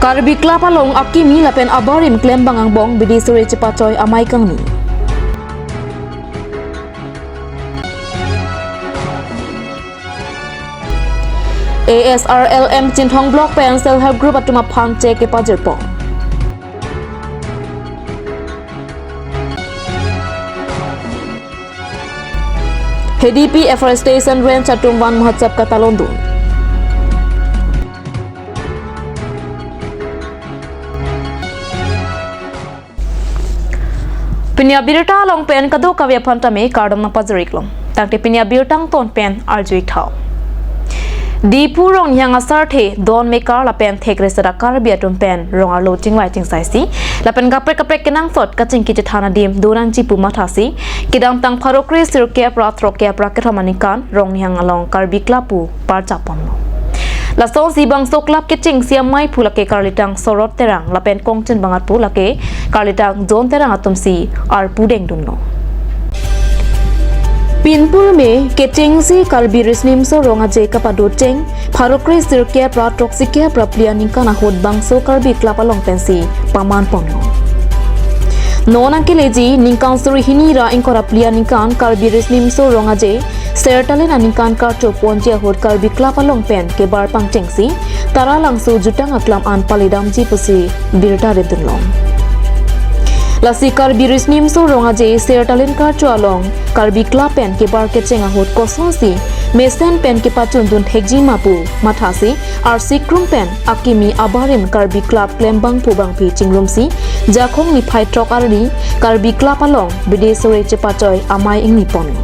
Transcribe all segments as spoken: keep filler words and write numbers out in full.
Karbi Club along akimi lapen abarim klembang angbong bidi sore chepachoi amei kangni. A S R L M Chinthong Block pen Self Help Group atum aphan cheque kepajirpon. H D P Afforestation Range atum Van Mahotsav katalondun. Pini abirta along pen kadokave aphan tame kardom nangpajir-iklong. Tangte pini abirta angton pen arju-ik tha. Diphu Rongnihang asarthe don mekar lapen thek resada Karbi atum pen rong arlo chingvai chingsaisi lapen kaprek kaprek kenangsot kachingki chethan adim do nangji pu mathasi kedamtang pharo kre sirkep ra throkkep ra kethom aningkan Rongnihang along Karbi Club pu parchapon. Lasonsi bangso club kechengsi amei aphu lake karlitang Sorot Terang lapen kongchunbang aphu lake karlitang John Terang atumsi arpu dengdunlo. Pinpur me kechengsi Karbi Riso Nimso Rong Aje kapado cheng pharo kre sirkep ra throksikep ra phli aningkan ahut bangso Karbi Club along pensi pamanponlo. Non angkeleji ningkan suri hini ra ingkoi ra phli aningkan Karbi Riso Nimso Rong Aje Sertalin aningkan karcho ponji ahut Karbi Club along pen kebar pangchengsi Taralangso jutang aklam an paledamji pusi birta ridunlong. Lasi Karbi Riso Nimso Rong Aje Sertalin karcho along Karbi Club pen kebar kecheng ahut kosonsi mesen pen kepachundun thekji ma pu mathasi arsikrum pen akimi abarim Karbi Club klembang phu bangphi chingrumsi Jakhong niphai throk arni Karbi Club along bidi sore chepachoi amei ingniponlo.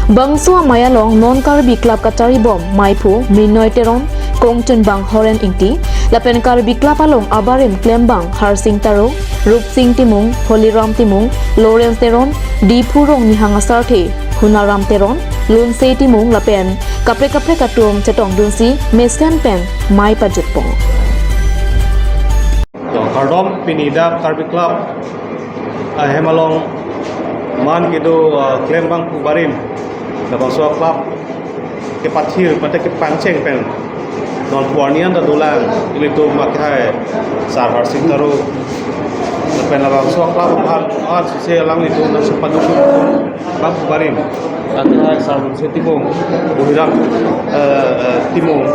Bangso amei along non Karbi Club kacharibom meiphu Mrinoi Teron, kongchunbang Horen Ingti lapen Karbi Club along abarim klembang Harsing Taro, Rupsing Timung, Holiram Timung, Lawrence Teron, Diphu Rongnihang asarthe Hunaram Teron, Lunsei Timung lapen kaprek kaprek atum chetongdunsi mesen pen mei pajutpon. To, kardom, pini dak Karbi Club ahem along man kedo, ah, klembang phu barim labangso club kepathir mate kepangcheng pen non pu arni an ta dolang, ilitum akehai Sar Harsing Taro lapen labangso club aphan an suse alanglitum nangsepaduk bang phu barim, akehai Sar Lunsei Timung, Buhiram, eh, eh, Timung,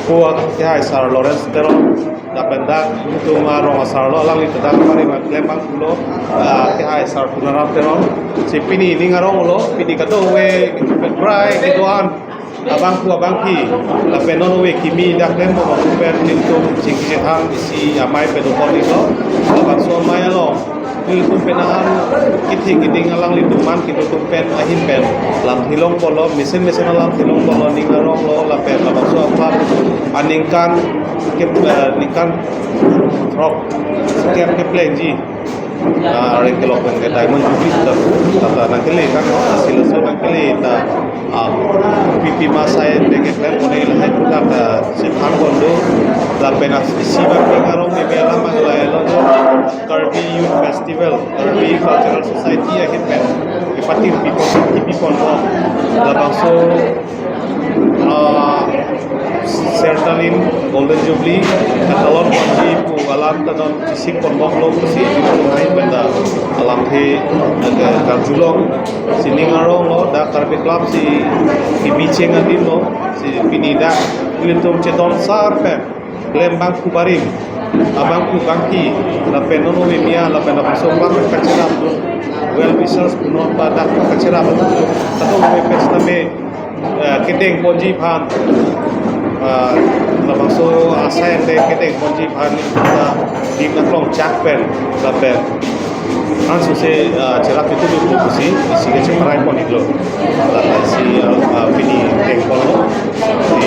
ko akehai Sar Lawrence Teron, lapen dak itum arong asar lo, alanglitum dak mari ma klembang pulo, ah, akehai Sar Hunaram Teron. Si pini ning arong lo, pini kadokave pen brai kedo-an abangphu abangphi lapen non ove kimi dak klembom pen nelitum chingki chethan isi amei padopon-iklo. Labangso amei along nelitum pen ahan kethe keding alanglitum man kedo atum pen ahin pen lamthe longponlo, mesen mesen alamthe longponlo, ning arong lo, lapen labangso aphan aningkan ke, eh, ningkan throk kep keplengji, ah, areng kelok pen ke Diamond Jubilee ta, ta, ta nangkele kan, no? Lasi laso nangkele ta, ah, pipi ma asai ante keklempon-ik lahai pu dak, ah, chethanpon do. Lapen isi abang ning arong ni me alam aklai lo, Karbi Youth Festival, Karbi Cultural Society ahin pen kepatir pipon, pipon lo. Labangso, ah, Sertalin Golden Jubilee katalon ponji pu alam ta non chisik ponbomlo pusi itum hai pen ta alamthe, eh, karjulong. Si ning arong lo, dak Karbi Club si kebi cheng adim lo, si pini dak ilitum chetonsar pen klembang phu barim abangphu abangphi lapen non ove mia lapen labangso club kacherap, well wishers pu non pa dak kacherap, kadokave pen sitame, eh, kedengponji aphan, eh, labangso asai ante kedengponji aphan, eh, dim nangklong chak pen lapen ansose, eh, cherap itu dulu pusi isi ke cheparai pon-iklo. Lasi, eh, eh, pini dengponlo. Si,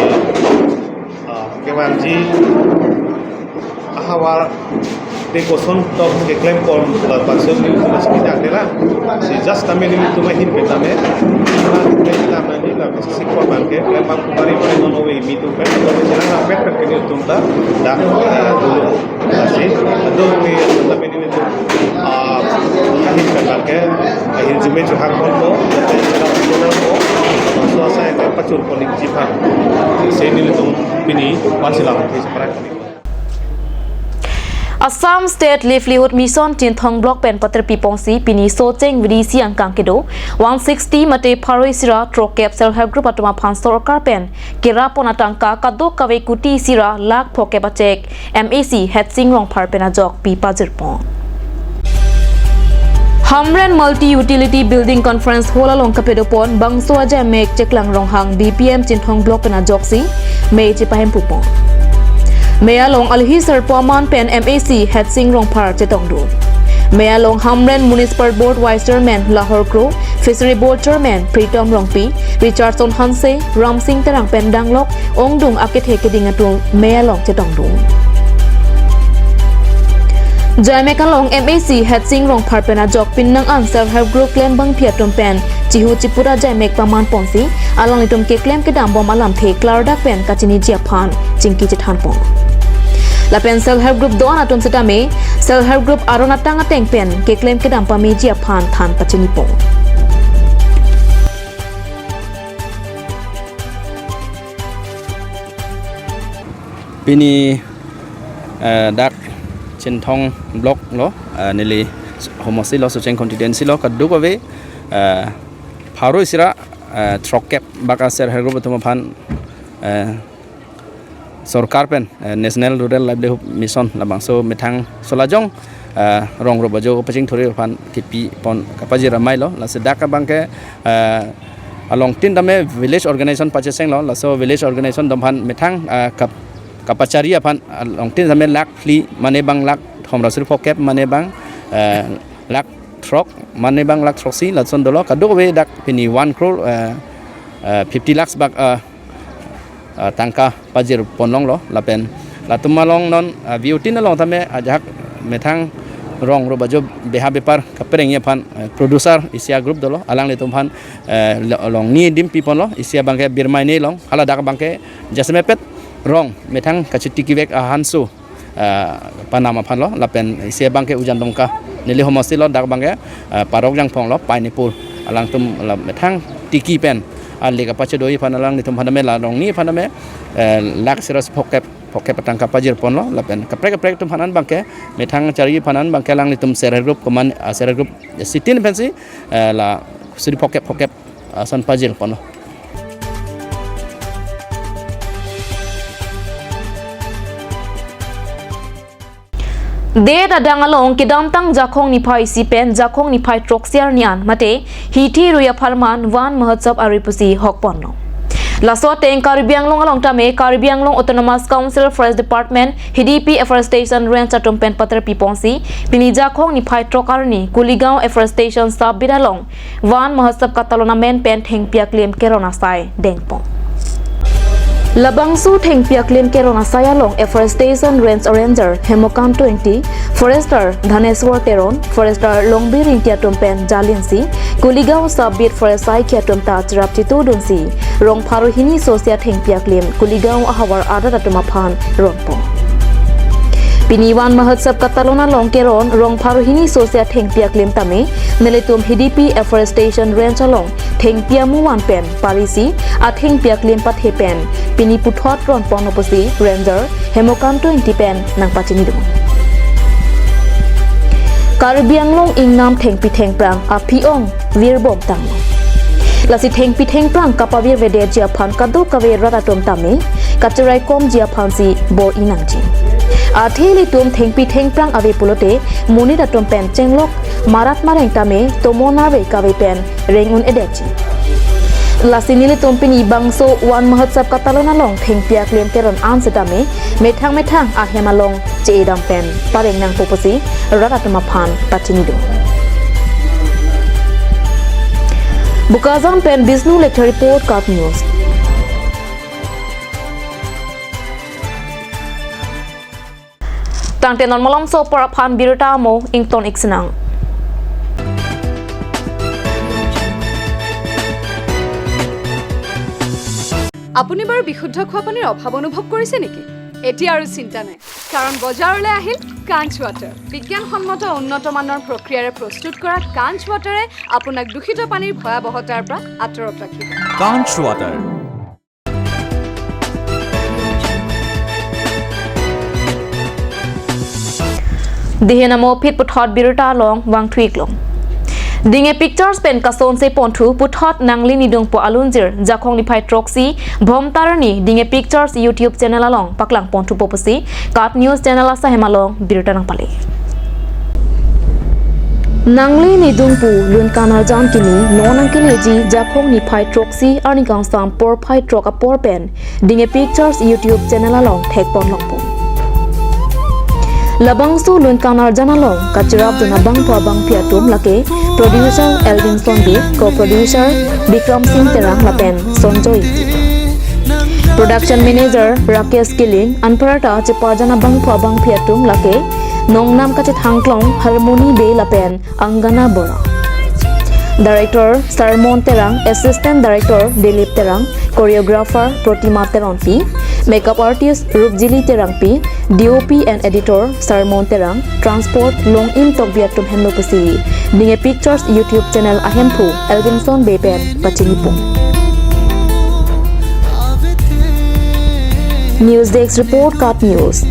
eh, kevangji ahavar de koson tok keklempon labangso nelitum achikidak de la. Si just tame nelitum ahin pen tame, nelitum ahin pen tame, si sikwa abang ke klembang phu barim pen non ove kimi atum pen, pen pen ke nelitum ta dak, eh, dulu. Lasi ado ni tame nelitum, ah, ahin pen abang ke, ahin jume juhak ponpo, labangso asai ante pachurpon-ikji aphan. Si nelitum Pini, one silang, three separate. Assam State Livelihood Mission Chinthong Block pen paterpi ponsi pini Socheng V D C angkang kedo one sixty mate pharo isi ra throkep Self Help Group atum aphan sorkar pen kerap pon atangka kadokave kuti isi ra lakh phokep achek M A C Hetsing Rongphar pen ajok pi pajir pon. Hamren Multi Utility Building Conference Hall along kapedo pon bangso ajaimek Cheklang Ronghang B P M Chinthong Block pen ajoksi mei chepahemphu pon. Mei along alohi sarpo aman pen M A C Hetsing Rongphar chetongdun. Mei along Hamren Municipal Board Vice Chairman Lahor Kro, Fishery Board Chairman Pritom Rongpi, Richardson Hanse, Ramsing Terang pen danglok ongdung akethe keding atum mei along chetongdun. Jaimek along M A C Hetsing Rongphar pen ajok pinnang an Self Help Group klembangpi atum pen chihu chipura jaimek paman ponsi alanglitum keklem kedam bom alamthe klardak pen kachiniji aphan chingki chethan pon. Lapen Self Help Group do-an atum setame Self Help Group aron atang ateng pen keklem kedam pameji aphan than pachini pon. Pini, eh, dak Chinthong Block lo, eh, neli homosti lo, Socheng constituency lo, kadokave, eh, pharo isi ra, eh, throkep bak a Self Help Group atum aphan, eh, sorkar pen, eh, National Rural Livelihood Mission labangso methang solajong, eh, rong robajo pachingthurji aphan kepi pon kapajir amei lo. Lasi dak abangke, eh, alongtin tame village organization pacheseng lo. Laso village organization atum aphan methang, eh, kap-, kapachari aphan alongtin tame lakh phli mane bang lakh thomra suri phokep mane bang, eh, lakh throk mane bang lakh throksi lason dolo, kadokave dak pini one crore, eh, eh, fifty lakhs bak, eh, eh, tangka pajir ponlong lo. Lapen latum along non, eh, V O T along tame ajahak methang rong robajo beha bepar kaperengji aphan, eh, producer isi a group dolo, alanglitum aphan, eh, lo-, longni adim pi ponlo, isi abangke birmai ne long, hala dak abangke jasemepet rong methang kachitiki vek ahanso, eh, panam aphan lo, lapen isi abangke Ujandongka, neli homosti lo, dak abangke, eh, Parok Jangphong lo, Painipur, alangtum la methang tiki pen, ah, le kapachedoji aphan alanglitum aphan tame la longni aphan tame, eh, lakh sira phokep, phokep atangka pajir ponlo, lapen kaprek kaprek atum aphan an abangke, methang chariji aphan an abangke alanglitum Self Help Group koman, ah, Self Help Group sitin pensi, eh, la suri phokep phokep ason pajir ponlo. Det adang along kedamtang Jakhong niphai isi pen Jakhong niphai throksi arni an mate hithi ruya pharman Van Mahotsav ari pusi hok ponlo. Laso ateng Karbi Anglong along tame Karbi Anglong Autonomous Council Forest Department, H D P Afforestation Range atum pen paterpi ponsi pini Jakhong niphai throk arni Kuligaon Afforestation Sub Beat along Van Mahotsav katalon amen pen thengpi aklim keron asai dengpon. Labangso thengpi aklim keron asai along Afforestation Range Ranger Hemakant Twenty, Forester Dhaneswar Teron, Forester Longbir Ingti atum pen jalinsi, Kuligaon Sub Beat Forest saikhi atum ta cherap chitudunsi, rong pharo hini sosia thengpi aklim Kuligaon ahavar arat atum aphan ronpon. Pini Van Mahotsav katalon along keron rong pharo hini sosia thengpi aklim tame, nelitum H D P Afforestation Range along thengpi amu van pen parisi athengpi aklim pathe pen pini puthot ronponlo pusi Ranger Hemakant Twenty pen nangpachinidun. Karbi Anglong ingnam thengpi thengphrang aphi-ong virbom tanglo. Lasi thengpi thengphrang kapavirvedetji aphan kadokave rat atum tame kacharaikomji aphansi bor-i nangji. Athe ilitum thengpi thengphrang ave pulote monit atum pen chenglok marat mareng tame tomon ave kave pen reng un-edetji. Lasi nelitum pini bangso Van Mahotsav katalon along thengpi aklim keron an setame methang methang ahem along che-edam pen pareng nangpo pusi rat atum aphan pachinidun. Bokajan pen Bishnu Lekthe report, KAT News. Tangte non malomso apor aphan birta amo ington-ik sinang. আপুনি বাৰু বিশুদ্ধ খোৱা পানীৰ অভাৱ অনুভৱ কৰিছে নেকি? এতিয়া আৰু চিন্তা নাই, কাৰণ বজাৰলৈ আহিল কাঞ্চ ৱাটাৰ। বিজ্ঞানসন্মত উন্নত মানৰ প্ৰক্ৰিয়াৰে প্ৰস্তুত কৰা কাঞ্চ ৱাটাৰে আপোনাক দূষিত পানীৰ ভয়াৱহতাৰ পৰা আঁতৰত ৰাখিব। কাঞ্চ water. Dihin amo phit puthot birta along vangthu-ik long. Dinghe Pictures pen kasonse ponthu puthot nangli nidungpo alunjir Jakhong niphai throksi Bhomta arni Dinghe Pictures YouTube channel along paklang ponthupo pusi KAT News channel asahem along birta nangpale. Nangli nidungpo lun kanarjan kimi non nangkeleji Jakhong niphai throksi arni kangsam porphai throk apor pen Dinghe Pictures YouTube channel along thekpon longpo. Labangso lun kanarjan along kacherapdun abangphu abangphi atum lake producer Elvinson Bey, co-producer Bikram Singh Terang lapen Sonjoy Ingti. Production manager Rakesh Killing, anparta cheparjan abangphu abangphi atum lake nongnam kachethangklong Harmony Bey lapen Angana Bora. Director Sarmon Terang, Assistant Director Dilip Terang, Choreographer Protima Teronpi, Makeup Artist Rupjili Terangpi, D O P and Editor Sarmon Terang, Transport Longim Tokbi atum henlo pusi Dinghe Pictures YouTube channel ahemphu Elvinson Bey pen pachinipo. News Desk Report, KAT News.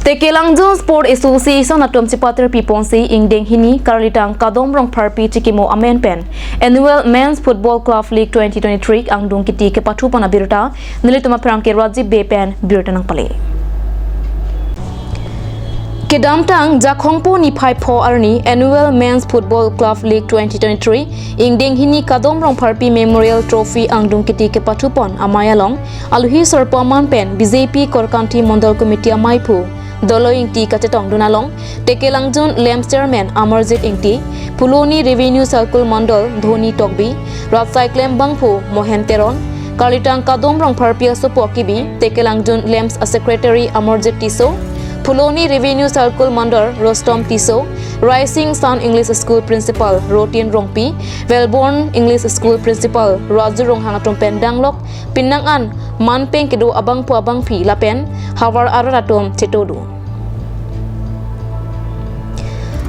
Tekelangjun Sport Association atum chepatir piponsi ingdeng hini Karlitang Kadom Rongpharpi chikimo amen pen Annual Men's Football Club League twenty twenty-three angdung kiti kepathupon abirta nelitum apherangke Rajib Bey pen birta nangpale. Kedamtang Jakhong po niphai pho arni Annual Men's Football Club League twenty twenty-three ingdeng hini Kadom Rongpharpi Memorial Trophy angdung kiti kepathupon amei along aluhi sorpo aman pen B J P Korkanthi Mondol Committee ameiphu Doloi Ingti kachetongdun along Tekelangjun LAMPS Chairman Amarjit Ingti, Phuloni Revenue Circle Mondol Dhoni Tokbi, Rat Saiklem Bangphu Mohen Teron, Karlitang Kadom Rongpharpi asopo akibi Tekelangjun LAMPS a Secretary Amarjit Tisso, Phuloni Revenue Circle Mondol Rostom Tisso, Rising Sun English School Principal Rotin Rongpi, Wellborn English School Principal Raju Ronghang atum pen danglok penang an manpeng kedo abangphu abangphi lapen havar arat atum chetongdun.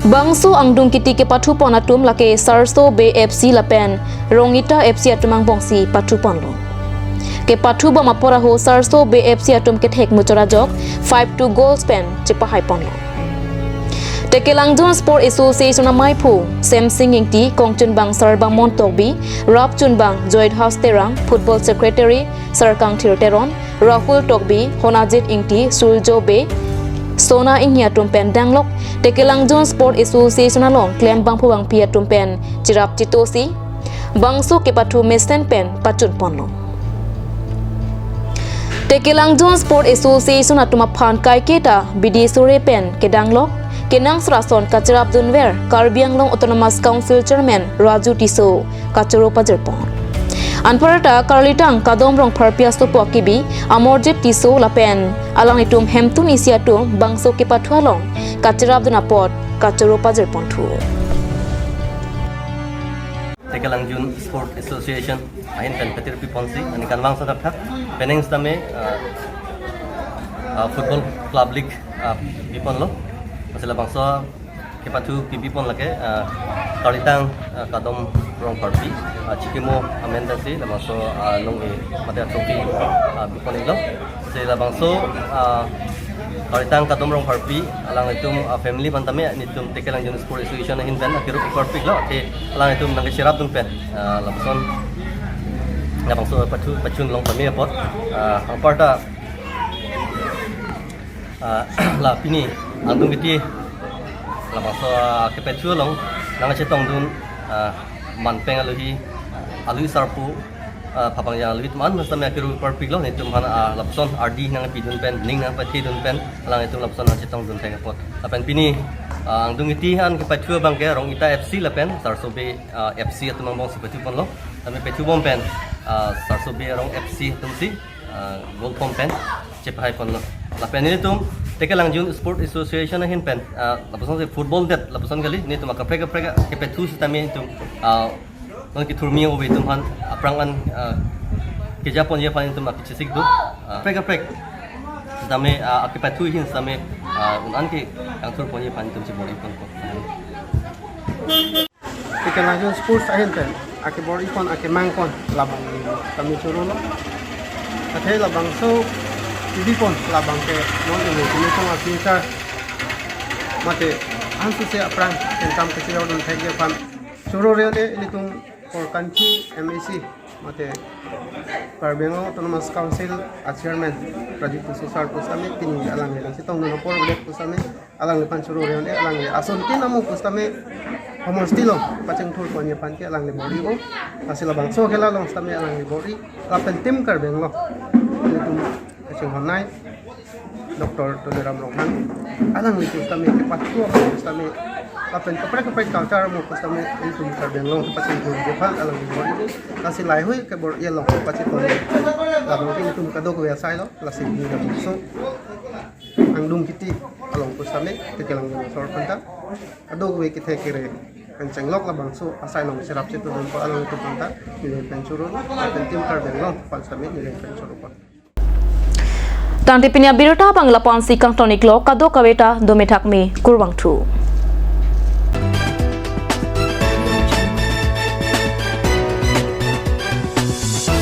Bangso angdung kiti kepathupon atum lake Sarso Bey F C lapen Rongita F C atum angbongsi pathuponlo. Kepathubom apor ahut Sarso Bey F C atum kethek muchot ajok five two goals pen chepahaiponlo. Tekelangjun Sport Association ameiphu Semsing Ingti, kongchunbang Sarbamon Tokbi, rapchunbang Joydhas Terang, Football Secretary Sarkangthir Teron, Rahul Tokbi, Honajit Ingti, Surjo Bey, Sona Inghi atum pen danglok Tekelangjun Sport Association along klem bangphu bangphi atum pen cherap chetosi bangso kepathu mesen pen pachunponlo. Tekelangjun Sport Association atum aphan kaiketa bidi sore pen kedanglok kenangsot ason kacherapdunver Karbi Anglong Autonomous Council Chairman Raju Tisso kachoro pajirpon. Anparta Karlitang Kadom Rongpharpi asopo akibi Amarjit Tisso lapen alanglitum hemtun isi atum bangso kepathu along kacherapdun apot kachoro pajirponthu. Tekelangjun Sport Association ahin pen patir piponsi, ani kanvang sadak thak, penang sitame, ah, ah, Football Club League, ah, piponlo. Masi labangso kepathu kepipon lake, ah, Karlitang, ah, Kadom Rongpharpi, ah, chikimo amen pensi labangso, ah, long-e mate trophy, ah, pipon-iklo. Masi labangso, ah, Karlitang Kadom Rongpharpi alanglitum, ah, family aphan tame nelitum Tekelangjun Sport Association ahin pen akirup ikor piklo, te alanglitum nangkecherapdun pen, ah, lapuson labangso pathu pachun long pame apot, ah, anparta, ah, la pini angdung kiti Labangso, ah, kepathu along nangchetongdun, ah, manpeng alohi, alohi sarpo, ah, phabang ya alohi atum an, masa me akiru parpiklo, netum aphan, ah, lapuson ardi nangpidun pen, ning nangpathedun pen, alanglitum lapuson nangchetongdun thek apot. Lapen pini, ah, angdung iti an kepathu abang ke Rong Ita F C lapen Sarsobe, ah, F C atum angbong si pathuponlo. Tame pathubom pen, ah, Sarsobe Rong F C atum si, ah, goal pom pen chepahaiponlo. Lapen nelitum Tekelangjun Sport Association ahin pen, ah, lapuson si football det lapuson kali, netum akaprek kaprek kepathu sitame netum, ah, non kethurmi ove atum aphan aphrang an, ah, kejaponji aphan netum akechesik do. Ah, kaprek kaprek sitame, ah, kepathu ahin sitame, ah, un an ke kangthurponji aphan netum chebor-iponpo. Tekelangjun Sports ahin pen akebor-ipon akemangpon labang kami chorolo. Athe labangso kebipon labang ke non ini kami kong asinsa mate ansose aphrang income kesi odon thekji aphan choro re-un-e ilitum Korkanthi M A C mate Karbi Anglong Autonomous Council a Chairman Pradyut Tisso sar pusitame pini alangli nangchetongdun apor udet pusitame alangliphan choro re-un-e, alangli asontin amo pusitame homosti along pachingthurponji aphan ke alangli bor-i-o. Lasi labangso akhela along sitame alangli bor-i, lapen Team Karbi Anglong, netum kachinghon nai Doctor Tuliram Ronghang, alangli pusitame kepathu pusitame, lapen kaprek kaprek culture amo pusitame netum Karbi Anglong pachingthurji aphan alangli bor-i-o. Lasi laheihui kebor-i along pachingthur labang ke netum kadokave asailo, lasi ni labangso angdung kiti along pusitame Tekelangjun asor aphanta kadokave kethe kere kangchenglok labangso asai along cherap chetongdunpo, alanglitum aphanta neli pen choro, lapen Team Karbi Anglong aphan sitame neli pen choro. Tangte pini abirta abang la-an si kangton-iklo, kadokave ta dome thakme, kurvangthu.